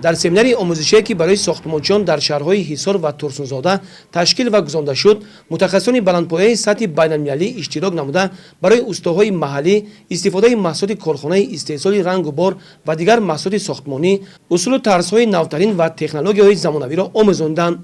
Дар семинари омӯзишие, ки барои сохтмончиён дар шаҳрҳои Ҳисор ва Турсунзода ташкил ва гузаронда шуд, мутахассисони баландпояи сатҳи байналмилалӣ иштирок намуда, барои устоҳои маҳаллӣ истифодаи маҳсулоти корхонаи истеҳсоли рангу бор ва дигар маҳсулоти сохтмонӣ, усулу тарзҳои навтарин ва технологияҳои замонавиро омӯзонданд.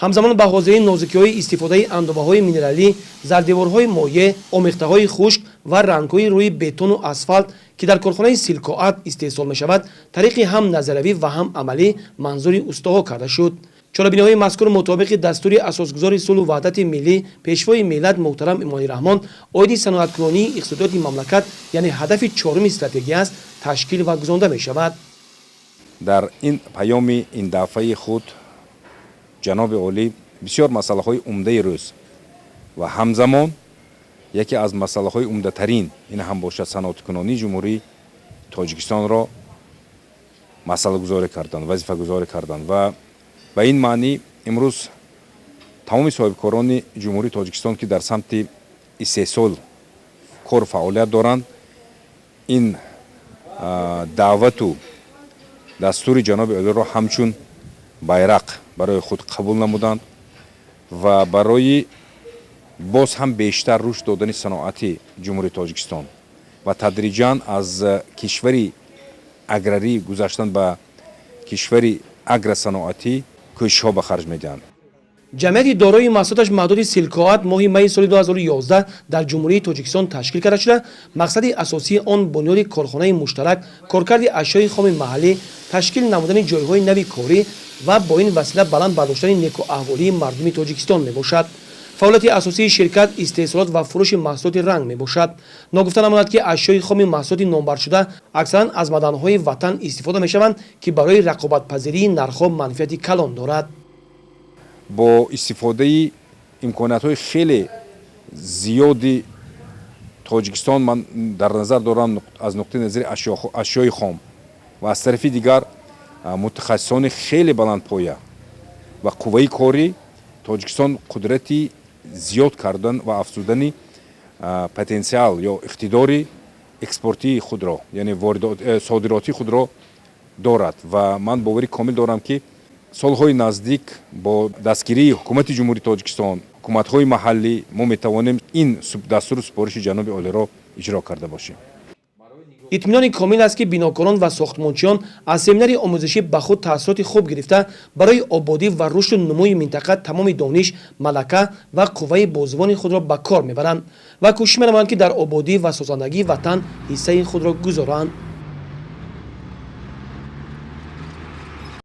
Ҳамзамон ба ҳозирин нозукиҳои истифодаи андоваҳои минералӣ, зардеворҳои моеъ, омехтаҳои хушк ва рангҳои рӯи бетону асфалт, ки дар корхонаи Силкоат истеҳсол мешавад, тариқи ҳам назариявӣ ва ҳам амалӣ манзури устоҳо карда шуд. Чорабиниҳои мазкур мутобиқи дастури асосгузори сулҳу ваҳдати миллӣ, Пешвои миллат муҳтарам Эмомалӣ Раҳмон оиди саноаткунонии иқтисодиёти мамлакат, яъне ҳадафи чоруми стратегия аст, ташкил ва гузаронда мешавад. Дар ин паёми ин дафъаи худ ҷаноби олӣ бисёр масъалаҳои умдаи рӯз ва ҳамзамон яке аз масъалаҳои умдатарин, ин ҳам бошад саноаткунонии Ҷумҳурии Тоҷикистонро масъалагузорӣ карданд, вазифагузорӣ карданд. Ва ба ин маънӣ имрӯз тамоми соҳибкорони Ҷумҳурии Тоҷикистон, ки дар самти истеҳсол кору фаъолият доранд, ин даъвату дастури ҷаноби олиро ҳамчун байрақ барои худ қабул намуданд ва барои боз ҳам бештар рушд додани саноати Ҷумҳурии Тоҷикистон ва тадриҷан аз кишвари аграрӣ гузаштан ба кишвари агросаноатӣ кӯшишҳо ба харҷ медиҳанд. Ҷамъияти дорои маҳсулоташ маҳдуди Силкоат моҳи майи соли 2011 дар Ҷумҳурии Тоҷикистон ташкил карда шуда, мақсади асосии он бунёди корхонаи муштарак, коркарди ашёи хоми маҳаллӣ, ташкил намудани ҷойҳои нави корӣ ва бо ин васила баланд бардоштани некуаҳволии мардуми Тоҷикистон мебошад. Фаъолияти асосии ширкат истеҳсолот ва фурӯши маҳсулоти ранг мебошад. Ногуфта намонад, ки ашёи хоми маҳсулоти номбаршуда аксаран аз маъданҳои ватан истифода мешаванд, ки барои рақобатпазирии нархҳо манфиати калон дорад. Бо истифодаи имкониятҳои хеле зиёди Тоҷикистон, ман дар назар дорам аз нуқтаи назари ашёи хом ва аз тарафи дигар мутахассисони хеле баландпоя ва қувваи корӣ, Тоҷикистон қудрати зиёд кардан ва афзудани потенсиал ё иқтидори экспортии худро, яъне э, содиротии худро дорад. Ва ман бовари комил дорам, ки солҳои наздик бо дастгирии Ҳукумати Ҷумҳурии Тоҷикистон, ҳукуматҳои маҳаллӣ мо метавонем ин дастуру супориши ҷаноби олиро иҷро карда бошем. Итминони комил аст, ки бинокорон ва сохтмончиён аз семинари омӯзишӣ ба худ таассуроти хуб гирифта, барои ободӣ ва рушду нумӯи минтақа тамоми дониш, малака ва қувваи бозувони худро ба кор мебаранд ва кӯшиш менамоянд, ки дар ободӣ ва созандагии ватан ҳиссаи худро гузоранд.